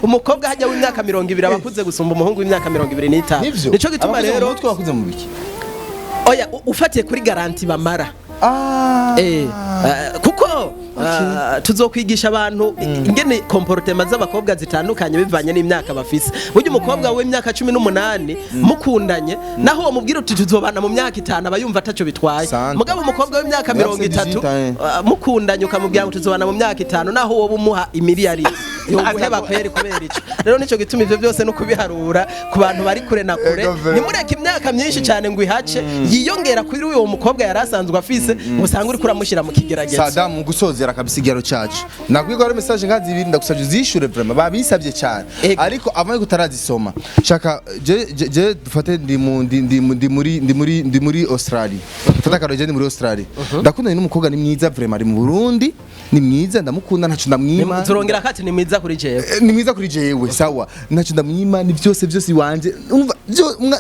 Umukobwa hajya w'imyaka 20 aba akuze gusumba umuhungu w'imyaka 25. Nivyo. Nico gituma Abakuze mu rero mutwe, bakuze mu biki? Oya, ufatiye kuri garantie bamara. Kuko tuzokwigisha abantu ingene comportement z'abakobwa zitandukanye bivanye n'imyaka bafise. Burya umukobwa w'imyaka 18 mukundanye, naho uwo mubwira uti tuzobana mu myaka 5, aba yumva ataco bitwaye. Santa. Mugabo umukobwa w'imyaka 30 18, mukundanye ukamubwira ngo tuzobana mu myaka 5, naho wowe umuha imiliyari yoguheba kweri. Kubera ico rero, nico gituma ivyo byose no kubiharura ku bantu bari kure na kure, Ego ve. nimureke imyaka myinshi cyane ngo ihace yiyongera kuri uwo mukobwa yari asanzwe afise, usanga uriko uramushyira mu kigeragezo. Sadam, mu gusozera kabisa igiharo cacu, nakwiye ko hari message nka zibiri ndagusabye uzishure, vraiment babisabye cyane. Ego. Ariko avant yuko utarazisoma, shaka je dufate ndi mu ndi ndi ndi muri ndi muri ndi muri Australia. Fata karo, je ndi muri Australia, ndakundanye n'umukobwa, ni mwiza vraiment, ari mu Burundi, ni mwiza, ndamukunda, ntaco ndamwima. Turongera kati ni mwiza kuri jewe. Ni mwiza kuri jewe, sawa, ntacyo ndamwima, ni byose byose iwanje. Umva,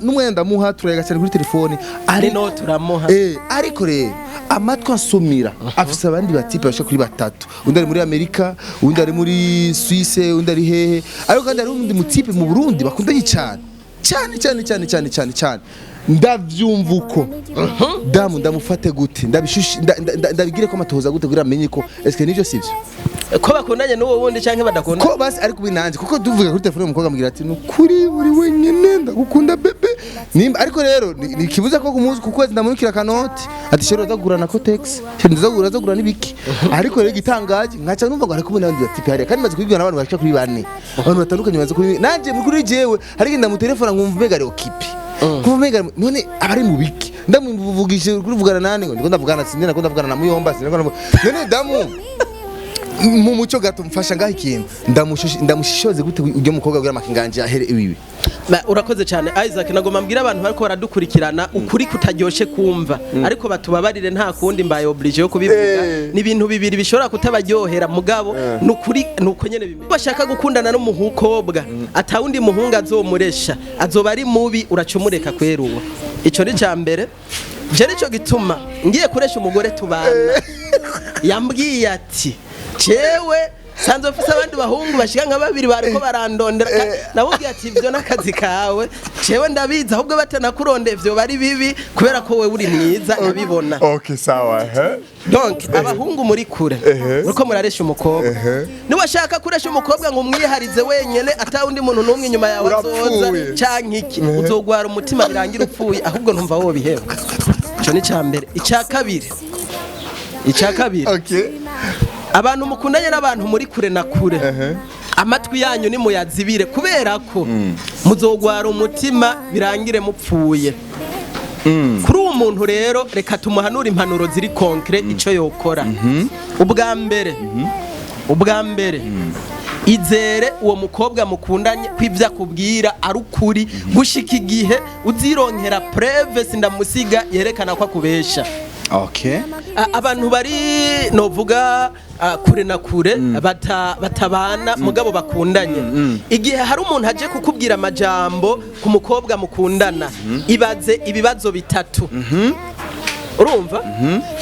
n'umwanya ndamuha, turayaga cyane kuri telefone. Ari no turamuha. Ariko rero amatwi ansumira afise abandi batipe bashika kuri batatu: undi ari muri Amerika, undi ari muri Suisse, undi ari hehe. Ariko kandi hari undi mutipe mu Burundi bakundanye cyane cyane cyane cyane cyane cyane cyane. Ndavyumva uko damu ndamufate gute? Ndabishushi ndabigire ko amatohoza gute kugira amenye ko eske nivyo sivyo? Ko bakundanye n'uwo wundi canke badakunda? Ko basi ariko binanje, kuko tuvuga kuri telefone umukobwa ambwira ati nukuri uri wenyine, ndagukunda bébé. Nimba ariko rero ni kibuza ko kumuzi ku kwezi ndamurikira kanoti, ati chéri ndagura na Kotex, chéri ndazagura ndazagura n'ibiki. Ariko rero igitangaje, nkaca numva ngo ari kumwe n'abandi batipe hariya, kandi maze kubibwira n'abantu bashika kuri bane, abantu batandukanye baze kuri nanje muri jewe. Hari igihe ndamutelefona nkumva umenga ari occupé, kumva umenga none abari mu biki. Ndamuvugishije kuri nani ngo ndiko ndavugana, sindi nako ndavugana na muyomba, sindi nako none damu. Mu muco gato mfasha ngaho ikintu, ndamushishoze gute ujya mukobwa kugira amakinganje ahere iwiwe? Urakoze cyane Isaac. Nagomba mbwira abantu bariko baradukurikirana ukuri kutaryoshe kumva, ariko batubabarire, nta kundi, mbaye obligé yo kubivuga. Ni ibintu bibiri bishobora kutabaryohera, mugabo nukuri nuko nyene bimeze. Bashaka gukundana n'umukobwa atawundi muhungu azomuresha, azoba ari mubi, uracumureka kwera uwo. Ico ni ca mbere. Je nico gituma ngiye kuresha umugore tubana, yambwiye ati jewe Sanzwe mfise abandi bahungu bashika nka babiri bariko barandondera. Namubwiye ati ivyo n'akazi kawe, jewe ndabizi, ahubwo batanakurondeye ivyo bari bibi, kubera ko wewe uri mwiza, ndabibona. Okay, sawa, eh. Donc abahungu muri kure, uriko muraresha umukobwa, niwashaka kuresha umukobwa ngo umwiharize wenyene, ata wundi muntu n'umwe inyuma yawe azoza Urapfuye. canke iki, uzogwara umutima birangira upfuye. Ahubwo ntumva wo bihebwa. Ico ni icya mbere. Icya kabiri, abantu mukundanye n'abantu muri kure na kure, amatwi yanyu nimuyazibire, kubera ko muzogwara umutima birangire mupfuye. Kuri uwo muntu rero, reka tumuhanure impanuro ziri concrètes. Icyo yokora ubwa mbere, izere uwo mukobwa mukundanye ko ibyo akubwira ari ukuri, gushika igihe uzironkera preuve sindamusiga yerekana ko akubesha. Abantu bari novuga kure na kure, batabana mugabo bakundanye, igihe hari umuntu aje kukubwira amajambo ku mukobwa mukundana, ibaze ibibazo bitatu. Urumva,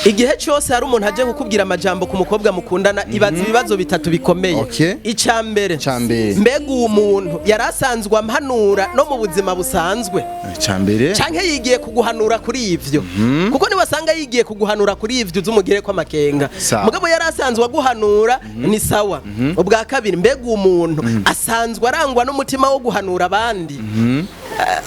igihe cyose hari umuntu aje kukubwira amajambo ku mukobwa mukundana, ibaze ibibazo bitatu bikomeye. Icya mbere: Icya mbere. Mbega uwo muntu yari asanzwe ampanura no mu buzima busanzwe, Icya mbere. canke yigiye kuguhanura kuri ivyo? Kuko niwasanga yigiye kuguhanura kuri ivyo, uzumugire ko amakenga. Sawa. Mugabo yari asanzwe aguhanura, ni sawa. Ubwa kabiri, mbega uwo muntu asanzwe arangwa n'umutima wo guhanura abandi?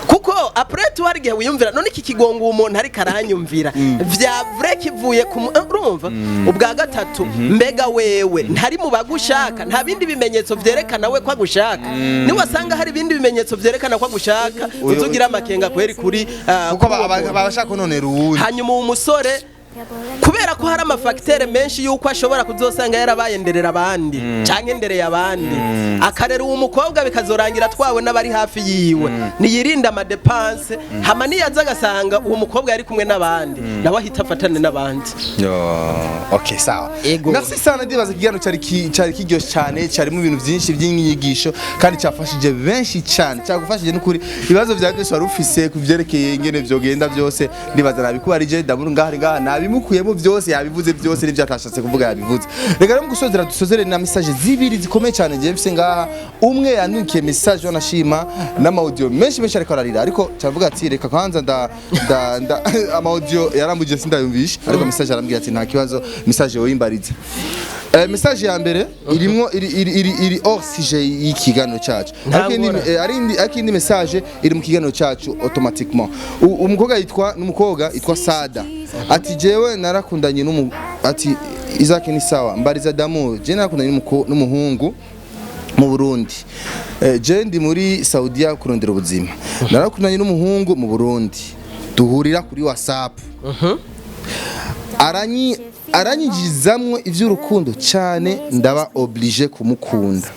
Kuko après tout hari igihe wiyumvira, none iki kigongo uwo muntu ariko aranyumvira vya vrai kivuye ku urumva? Ubwa gatatu, mbega wewe ntari mu bagushaka? Nta bindi bimenyetso vyerekana we ko agushaka? Niwasanga hari ibindi bimenyetso vyerekana ko agushaka, uzugira amakenga kweri kuri kuko kuri uwo muntu. Abashaka kononera uwundi. Hanyuma uwo musore, kubera ko hari ama facteurs menshi yuko ashobora kuzosanga yarabaye nderera abandi canke ndereye abandi, akarera uwo mukobwa bikazorangira atwawe n'abari hafi yiwe, niyirinde ama dépenses. Hama niyaza agasanga uwo mukobwa yari kumwe n'abandi, nawe ahita afatane n'abandi. Yo, okay, sawa. Ego. Merci sana. Ndibaza ikiganiro cyari kiryoshye cyane, cyarimo ibintu byinshi by'inyigisho kandi cyafashije benshi cyane, cyagufashije n'ukuri. Ibibazo bya byose wari ufise ku byerekeye ingene vyogenda byose, ndibaza nabikubarije. Ndabura ngaha ngaha nabimukuyemo byose, yabivuze byose n'ibyo atashatse kuvuga yabivuze. Reka rero mu gusozera dusozere na message zibiri zikomeye cyane ngiye mfise ngaha. Umwe yandikiye message, wanashima n'ama audio menshi menshi, ariko ararira, ariko cyavuga ati reka kwanza nda nda nda ama audio yarambuje sindayumvisha, ariko message arambwira ati nta kibazo, message woyimbarize. Message ya mbere irimwo iri hors sujet y'ikiganiro cyacu, ariko Ngorane. ariko indi message iri mu kiganiro cyacu automatiquement. Umukobwa yitwa n'umukobwa yitwa Sada ati jewe narakundanye n'umu, ati Isaac ni sawa, mbariza Damu, je narakundanye n'umuhungu mu Burundi. Je ndi muri Saudiya kurondera ubuzima. Narakundanye n'umuhungu mu Burundi, duhurira kuri WhatsApp, aranyinjizamwo ivy'urukundo cyane, ndaba obligé kumukunda.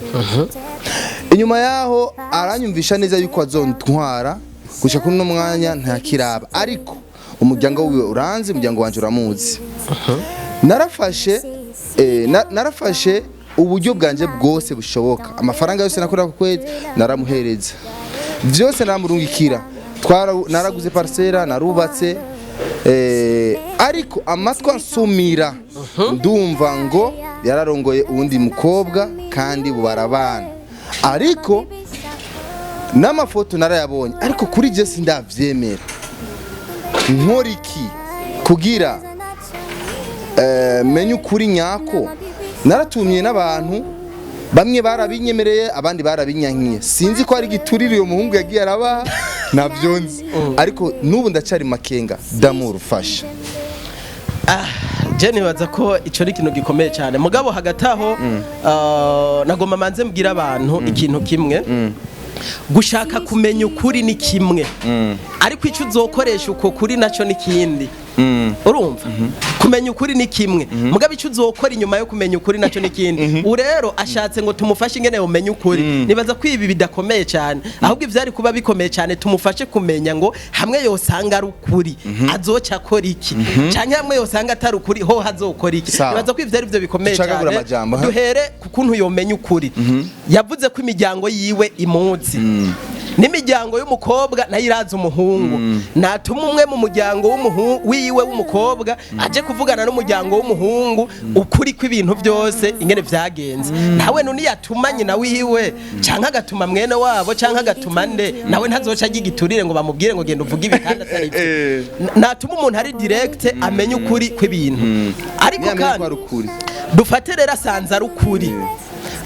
Inyuma yaho aranyumvisha neza yuko azontwara. Gushika kuri uno mwanya ntakiraba, ariko umuryango wiwe uranzi, umuryango wanje uramuzi. Narafashe uburyo bwanje bwose bushoboka, amafaranga yose nakorera ku kwezi naramuhereza, byose naramurungikira. Naraguze parcelle, narubatse, ariko amatwi ansumira ndumva ngo yararongoye uwundi mukobwa kandi ubu barabana, ariko n'amafoto narayabonye, ariko kuri je sindavyemera. Nkora iki kugira menye ukuri nyako? Naratumye n'abantu, bamwe barabinyemereye, abandi barabinyankiye. Sinzi ko ari igiturire uyo muhungu yagiye arabaha, ntabyo nzi, ariko n'ubu ndacyari makenga. Damuru, fasha. Je nibaza ko ico ari ikintu gikomeye cyane. Mugabo hagati aho, nagomba manze mbwira abantu ikintu kimwe: gushaka kumenya ukuri ni kimwe, ariko icyo uzokoresha uko kuri nacyo ni kindi. Urumva, kumenya ukuri ni kimwe, mugabo icyo uzokora inyuma yo kumenya ukuri nacyo ni kindi. Ubu rero ashatse ngo tumufashe ingene umenye ukuri. Nibaza ko ibi bidakomeye cyane, ahubwo ivyari kuba bikomeye cyane, tumufashe kumenya ngo hamwe yosanga ari ukuri azoca akora iki, canke hamwe yosanga atari ukuri ho hazokora iki. Sawa. Nibaza ko ivyo ari byo bikomeye Ducagagure cyane. Amajambo, ha? Duhere ku kuntu yomenya ukuri. Yavuze ko imiryango yiwe imuzi. N'imiryango y'umukobwa nayo iraza umuhungu. Natuma umwe mu muryango wiwe w'umukobwa aje kuvugana n'umuryango w'umuhungu ukuri kw'ibintu byose ingene vyagenze. Nawe none yatuma nyina wiwe canke agatuma mwene wabo canke agatuma nde, nawe ntazoca ajya igiturire ngo bamubwire ngo genda uvuge ibi kandi atari byo. Natuma umuntu ari direct amenye ukuri kw'ibintu. Ariko Niyamenya ko kandi ari ukuri. Dufate rero asanze ari ukuri,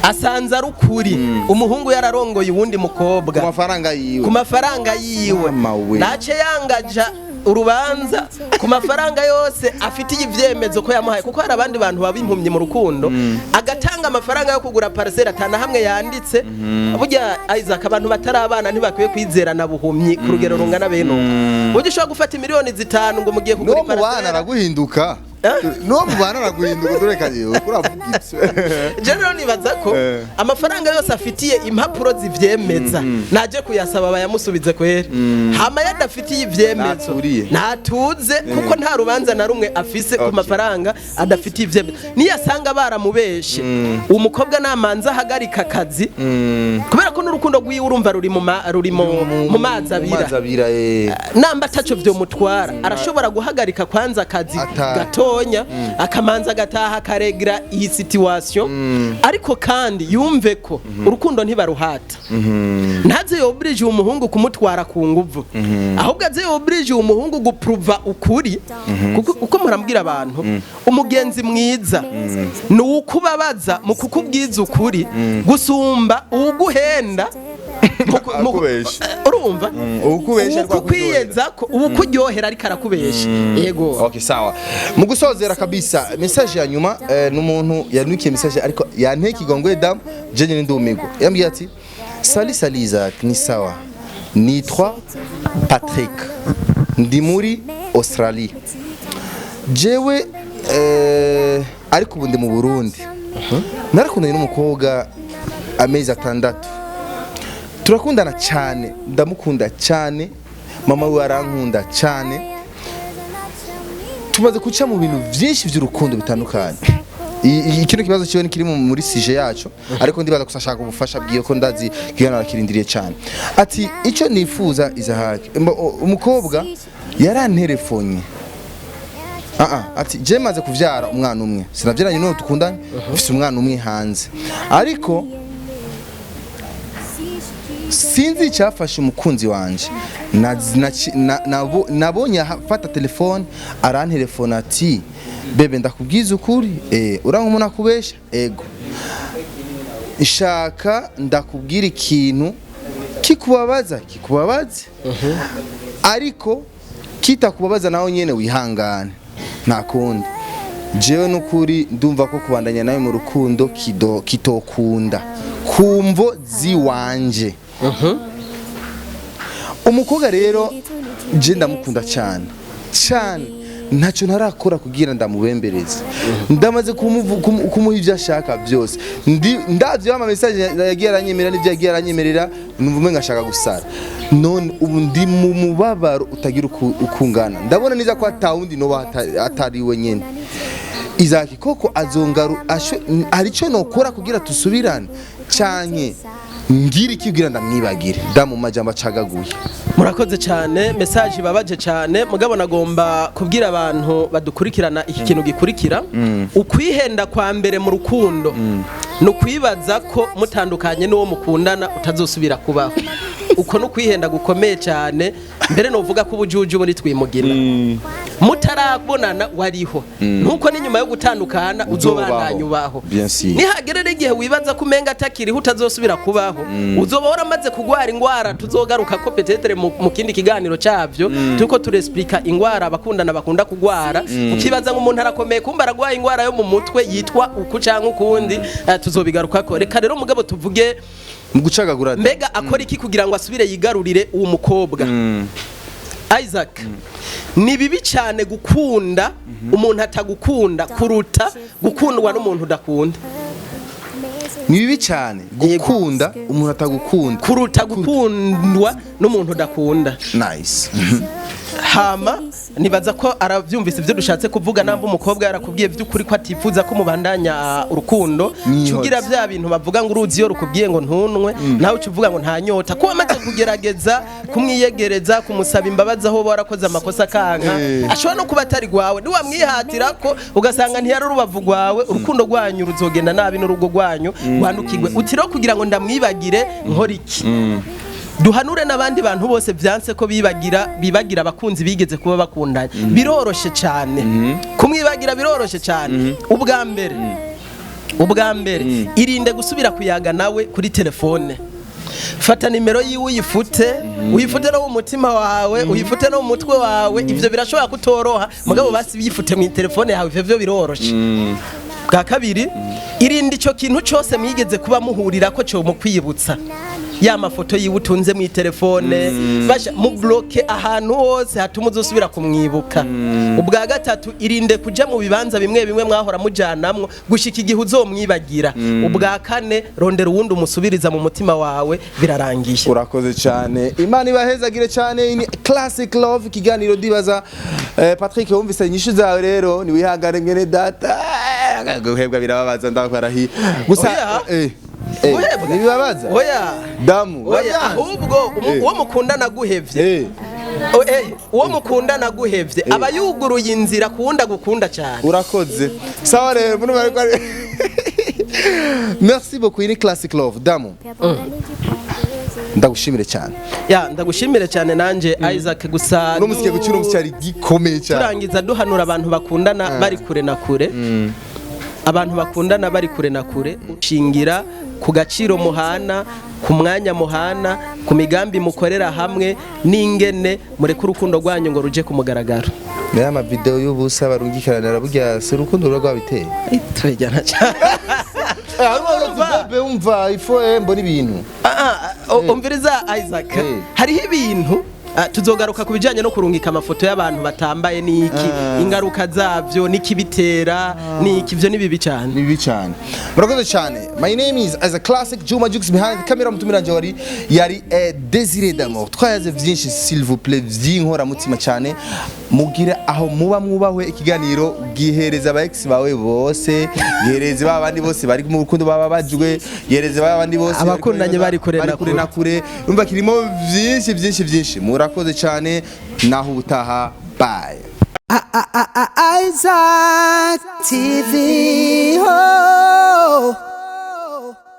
asanze ari ukuri, umuhungu yararongoye uwundi mukobwa ku mafaranga yiwe. Ku mafaranga yiwe. Mama we. Nace yangaja urubanza ku mafaranga yose afitiye ivyemezo ko yamuhaye, kuko hari abandi bantu baba impumyi mu rukundo, agatanga amafaranga yo kugura parcelle atana hamwe yanditse. Burya Isaac, abantu batari abana ntibakwiye kwizerana buhumyi ku rugero rungana bene uko. Burya ushobora gufata miliyoni 5 ngo mugiye kugura N'uwo mubana iparcelle. araguhinduka. Eh? N'uwo mubana araguhinduka, tureka yewe kuravuga ibyo. Je rero nibaza ko amafaranga yose afitiye impapuro zivyemeza, naje kuyasaba bayamusubize kwera. Hama yadafitiye ivyemezo, Naturiye. natuze, kuko nta rubanza na rumwe afise ku mafaranga adafitiye ivyemezo. Niyasanga baramubeshe, umukobwa namanza ahagarika akazi, kubera ko n'urukundo rwiwe urumva ruri mu mazi Mu abira. mazi abira, eh. Namba ataco vyomutwara, arashobora guhagarika kwanza akazi gatonya, akamanza agataha, akaregra iyi situation. Ariko kandi yumve ko urukundo ntibaruhata. Ntaze yobrije umuhungu kumutwara ku nguvu, ahubwo aze yobrije umuhungu gupruva ukuri. Kuko uko murambwira abantu, umugenzi mwiza ni uwukubabaza mu kukubwiza ukuri gusumba uwuguhenda Akubesha. Urumva? Uwukubesha ariko Uwukukwiyeza ko uwukuryohera ariko arakubesha, yego. Okay, sawa. Mu gusozera kabisa, message ya nyuma, n'umuntu yanukiye message ariko yanteye ikigongwe damu, je nyine ndumirwa. Yambwiye ati: "Salut, salut Isaac, ni sawa. Nitwa Patrick. Ndi muri Australie. Jewe ariko ubu ndi mu Burundi. Narakundanye n'umukobwa amezi 6. Turakundana cyane, ndamukunda cyane, mama we arankunda cyane. Tumaze guca mu bintu byinshi by'urukundo bitandukanye." Kino kibazo kiwe kiri muri sujet yacu, ariko ndibaza gusa ashaka ubufasha bwiye ko ndazi kigana arakirindiriye cyane. Ati: "Icyo nifuza Isaac, umukobwa yaranterefonye." Ati: "Je maze kuvyara umwana umwe, sinavyaranye n'uwo dukundanye, mfise umwana umwe hanze, ariko sinzi icyafashe umukunzi wanje. Nabonye afata telefone arantelefona ati: 'Bébé, ndakubwiza ukuri, uranka umuntu akubesha, ego nshaka ndakubwira ikintu kikubabaza, kikubabaze, ariko kitakubabaza nawe nyene wihangane, nta kundi. Jewe n'ukuri ndumva ko kubandanya nawe mu rukundo kitokunda kumvo ziwanje. Umukobwa rero je ndamukunda cyane cyane, ntacyo ntarakora kugira ndamubembereze. Ndamaze kumuha ibyo ashaka byose. Ndavyo ama message yagiye aranyemerera n'ibyo yagiye aranyemerera, numva umenga ashaka gusara. None ubu ndi mu mubabaro utagira ukungana. Ndabona neza ko atawundi noba atari we nyene. Izaki koko azongaru hari icyo nokora kugira tusubirane, canke ngira iki kugira ndamwibagire?" Da mu majambo acagaguye. Murakoze cyane, message ibabaje cyane. Mugabo nagomba kubwira abantu badukurikirana iki kintu gikurikira: ukwihenda kwa mbere mu rukundo ni ukwibaza ko mutandukanye n'uwo mukundana utazosubira kubaho. Uko ni ukwihenda gukomeye cyane. Mbere nuvuga ko ubujuju muri twimugina mutarabonana wariho, nkuko n'inyuma yo gutandukana uzobandanya ubaho. Bien sûr. Nihagera rero igihe wibaza ko umenga atakiriho utazosubira kubaho, uzoba waramaze kugwara ingwara tuzogaruka ko peut-être mu kindi kiganiro cyabyo, turiko turexplica ingwara abakundana bakunda kugwara, ukibaza ngo umuntu arakomeye, kumba aragwaye ingwara yo mu mutwe yitwa uku canke ukundi. Tuzobigarukako. Reka rero mugabo tuvuge Mu gucagagura. Mbega akora iki kugira ngo asubire yigarurire uwo mukobwa? Isaac, ni bibi cyane gukunda umuntu atagukunda kuruta gukundwa n'umuntu udakunda. Ni bibi cyane gukunda umuntu atagukunda Kuruta gukundwa n'umuntu udakunda. Nice. Hama nibaza ko aravyumvise ivyo dushatse kuvuga. Namba umukobwa yarakubwiye vy'ukuri ko atifuza ko mubandanya urukundo, Mwihotse. cugira vya bintu bavuga ngo uruzi iyo rukubwiye ngo ntunwe, nawe uca uvuga ngo nta nyota, ko wamaze kugerageza kumwiyegereza, kumusaba imbabazi aho warakoze amakosa kanka, ashobora no kuba atari gwawe. Niwamwihatira ko ugasanga ntiyari urubavu rwawe, urukundo rwanyu ruzogenda nabi n'urugo rwanyu rwandukirwe. Uti rero kugira ngo ndamwibagire nkora iki? Duhanure n'abandi bantu bose byanse ko bibagira abakunzi bigeze kuba bakundanye. Biroroshe cyane kumwibagira, biroroshe cyane. Ubwa mbere, irinde gusubira kuyaga nawe kuri telefone. Fata nimero yiwe uyifute, uyifute no mu mutima wawe, uyifute no mu mutwe wawe. Ivyo birashobora kutoroha, mugabo basi biyifute mu telefone yawe, ivyo byo biroroshe. Bwa kabiri, irinde ico kintu cose mwigeze kuba muhurira ko cyo mu kwibutsa ya mafoto yiwe utunze mu telefone, basha mu bloque ahantu hose hatuma uzosubira kumwibuka. Ubwa gatatu, irinde kuja mu bibanza bimwe bimwe mwahora mujanamwo gushika igihe uzomwibagira. Ubwa kane, rondera uwundi umusubiriza mu mutima wawe, birarangiye. Urakoze cyane, Imana ibahezagire cyane. Ni Classic Love ikiganiro. Ndibaza Patrick wumvise inyishu zawe. Rero niwihangane mwene data. Guhebwa birababaza, ndakwarahi gusa. Oya. Eh, Guhebwa? Ntibibabaza? Oya. Damu. Oya. Urabyanze? Ahubwo uwo mukundana aguhevye, uwo mukundana aguhevye aba yuguruye inzira ku wundi agukunda cyane. Urakoze. Sawa rero, muri bari kwari. Merci beaucoup. Ni Classic Love. Damu, ndagushimire cyane. Ya, ndagushimire cyane nanje Isaac, gusa Uno musike gucura umucyari gikomeye cyane. Turangiza duhanura abantu bakundana bari kure na kure. Abantu bakundana bari kure na kure, ushingira ku gaciro muhana, ku mwanya muhana, ku migambi mukorera hamwe, n'ingene mureke urukundo rwanyu ngo ruje ku mugaragaro. Nayo ama video y'ubusa barungikana, burya si urukundo ruba rwabiteye. Tubijyana cyane. Harimo bebe, umva ifo, mbona ibintu. Ah, ah, umviriza Isaac. Hariho ibintu, tuzogaruka ku bijyanye no kurungika amafoto y'abantu batambaye n'iki, ingaruka zabyo n'ikibitera n'iki. Ibyo ni bibi cyane. Ni bibi cyane. Murakoze cyane. My name is as a Classic Juma Jux, behind the camera mutumira wari yari Desire D'amour. Twayaze vyinshi, s'il vous plaît, vy'inkora mutima cyane. Mugira aho muba mwubahwe. Ikiganiro gihereza aba ex bawe bose, gihereze ba bandi bose bari mu rukundo baba bajwe, gihereze ba bandi bose Abakundanye bari kure na bari kure na kure. Urumva kirimo vyinshi vyinshi vyinshi. Murakoze cyane, naho ubutaha, bye. Isaac TV. Oh.